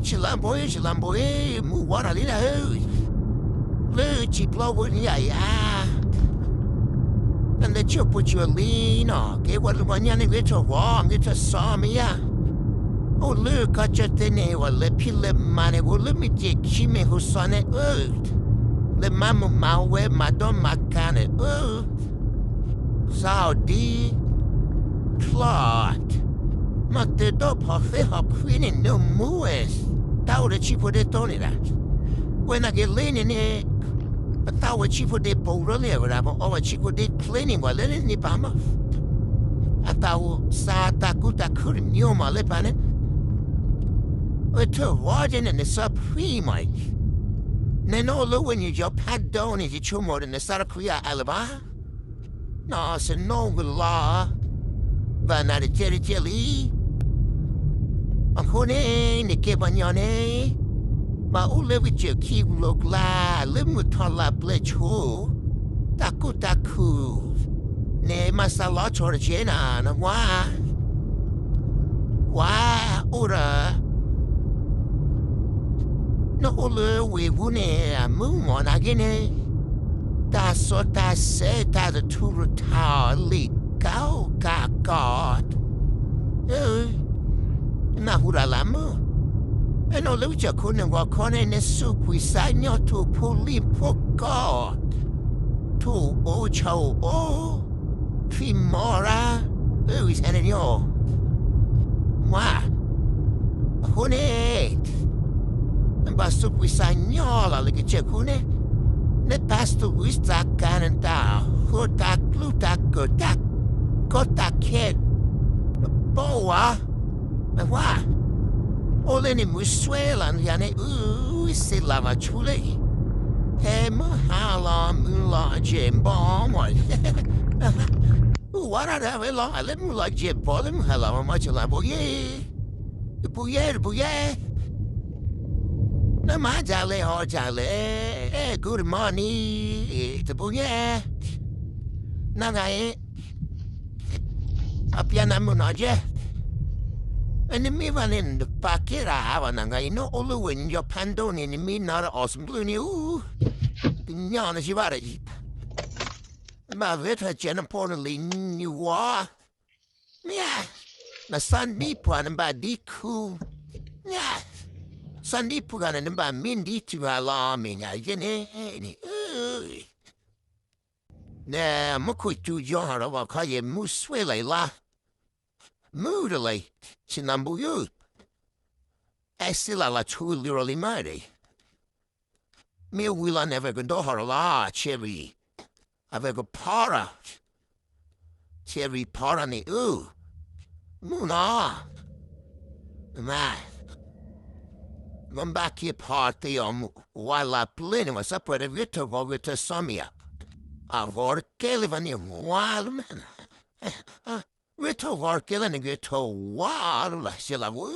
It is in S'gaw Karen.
ဆလးဘိ, ဆလးဘိ, မုၢ်ဝါထီၣ်လံနဧၢ, လၢစံာ်ပျီဝဲန့ၣ်ယၤယၤ, တၢ်လၢဆိၣ်ဖိစံးဝဲလံနီၤ, ကဲဝဲလၢမီညါန့ၣ် ဂဲၤထီၣ်ဝီ ဂဲၤထီၣ်စီမ့ၢ်ယၤ, အိၣ်လၢကီၢ်ကၠီၣ်တဲၣ်န့ၣ် ဝဲလဲၤဖံးလဲၤမၤန့ၣ် အိၣ်လၢမုၢ်စ့ၢ်ခံမ့ၢ်ဟိစီန့ၣ် အၢ လဲၤမၤမုာ်မၤဝဲ မၤဒီမၤကၤန့ၣ် အၢ စးအီၤဒ် Claude, မၤတၢ်ဒီးဖီၣ်ဃဲဟီၣ်ခွံန့ၣ် နမူဝဲ, တၢ်အိၣ်ဒီးဆံးဖိဒ့တိန့ၣ်ဒၣ်, ဝဲနာ်က့ၤလ့န့ၣ်န့ၣ်, ပသးဝဲဆံးဖိဒ့ပိာ်ရၢလံဝဲဒၣ် ပအီဝဲဆံးဖိဒ့ချ့န့ၣ် ပှၤလၢန့ၣ်န့ၣ်ပာ်မး, အသးအိၣ်စးတၢ်ကူတၢ်ခုတမံၤမးလၢပၢ်န့ၣ်, ဝဲထၢၣ်ဝီကဲန့ၣ် နစီဖှံမးအံၤ, နနီၢ်လၢဝဲန့ၣ်ယီၤဖးဒိၣ်န့ၣ် ယဆိကမိၣ်ဒီးနစးတခွံအအါလၢၤဘၣ် နီၢ်စနီၣ်ကလီၤ, ဘၣ်နၤတကဲတကဲလံ, အဃိန့ၣ် နကဲပှၤညီန့ၣ်, ဘၣ်အိၣ်လၢဝံစၢၢ်ခံလိၤကျါ လၢမုၢ်ထီၣ်လါပျဲၢ်ဆိ, တၢ်ကူတၢ်ခု, န့ၣ်မၤစးလီၤဆီတကဲနၤ နဝါ, ဝါ, အိၣ်ဒီး နအိၣ်လၢဝ့ၢ်ပူၤန့ၣ် အမုၢ်မီၢ်နာ်က့န့ၣ်, တၢ်စီတၢ်ဆှံတၢ်တထူရထါအီၤလံာ်ကီကီကီ, နၢ်ဟူတၢ်လၢမုၢ်, နအိၣ်လၢဝံစၢၢ်ခိၣ်န့ၣ်ဂီၤခီန့ၣ် နစူးကွံာ်စးညီထိၣ်ဖိလံၣ်ဖိကီ, ထိၣ်အိၣ်ဆီအိၣ်, ထွံၣ်မီၢ်ရၣ်, အဝံၤဆဲန့ၣ်ညီ မၤ, အဃိန့ၣ်, နဘၣ်စူးကွံာ်စးညီလီၤလၢကစၢၢ်ခိၣ်န့ၣ်, နပာ်စူးကွံာ်စးကၤန့ၣ်တၢ်ဃိတၢ်ကျူတၢ်ကၢၣ်တၢ်ကီတၢ်ခဲ, ဘီဝါ, မၤ, အိၣ်လၢန့ၣ်မုၢ်စွဲလီၤနယၤန့ၣ် အုစ့လးဘၣ်ဆူလၢအံၤ, ဟဲမုၢ်ဟါလီၤမုၢ်လီၤကဲၤဘီမး အုဝါထီၣ်ဒၣ်ဝဲလီၤ လၢမုၢ်လီၤကဲၤဘီလၢမုၢ်ဟါလီၤမး ဆလးဘိယဲ, တပူၤယဲ တပူၤယဲ, နမၤဒ်လဲၣ်ဟီဒ်လဲၣ်, Good morning, တပူၤယဲ, နဂၤအံၤ အပျဲနၤမုၢ်နီၢ်ကဲ, နမ့ၢ်ဘၣ်န့ၣ် နပာ်ကဲတၢ်ဟးဘၣ်နဂၤအံၤ နအိၣ်လၢဝဲၢ်ယီၤဖးဒိၣ်န့ၣ် နမ့ၢ်နီၢ်ဒီးအီၣ်စဘျုးန့ၣ်အူ, ကညီနစံးဘၣ်ဒီး ဘၣ်ဝဲထီၣ်ကဲနဖိနလံၤနဝီ, မ့ၢ်, နစၢ်ဒံပှၤနဘၣ်ဒံခူ, မ့ၢ်, စၢ်ဒံပှၤန့ၣ် နဘၣ်မ့ၢ်ဒံထူၣ်ဟးလီၤမ့ၢ်ညါယဲန့ၣ်န့ၣ်, နမူခိၣ်စူၤယီၤဟီၣ်ဒီးဘၣ်ခီယဲၢ်မုၢ်စွဲလီၤလါ, မုၢ်တလံ, ဆ့နၤဘူယု, အဲၣ်စ့လးလီၤဆူလံၤရီၤလံၤမးဒံး, မ့ၢ်ဝံၤလီၤန့ၣ် အဝဲကဒိဟီၣ်ဒီးလါ, Cherry, အဝဲကဖီရၤ, Cherry ဖီရၤန့ၣ်အု, မုၢ်နီၤ, မၤ မ့ၢ်ဘၣ်က့ၤဖီတ့ၢ်အီၤမုၢ် ဝါလၢပျ့ၤန့ၣ် ဝဲစၢ်ပှဲၤဒီးဂ့ၤထီၣ်ဂီၤဂ့ၤထီၣ်စီမ့ၢ်ဧါ, အဂီၤတကဲလၢၤဘၣ်န့ၣ် ဝါလၢမ့ၢ်, ဂ့ၤထီၣ်ဂီၤတကဲလၢၤန့ၣ် ဂ့ၤထီၣ်ဝါလၢလၢ်စဲလၢဝဲ,